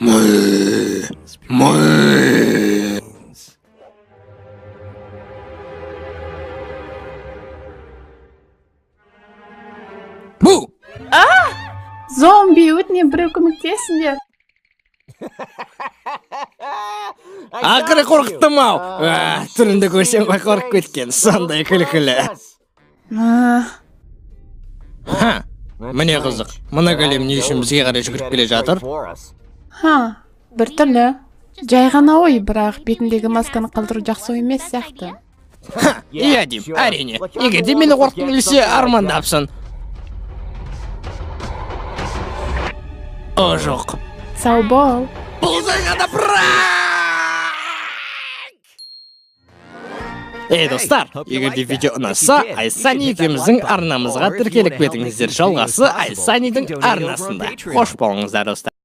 Мы. Мы. Бу! Зомби, өтінемін, біреу көмектесіңдер. Ақыры қорқыттым ау. Ә, түріңді көрсем ғой, қорқып кеткен. Сондай күлкілі. А, Ха, міне қызық. Мына голем не үшін бізге қарай жүгіріп келе жатыр? Ха, біртүрлі. Жай ғана ой, бірақ бетіндегі масканы қалдыру жақсы ой емес сияқты. Ха, иә деймін, әрине. Егер де мені қорқытқың келсе, армандапсың. О, жоқ. Сау бол. Бұл жай ғана пранк! Ей, достар, егер де видео ұнаса, Айсани екеуміздің арнамызға тіркеліп кетіңіздер. Жалғасы Айсанидің арнасында. Қош болыңыздар, достар.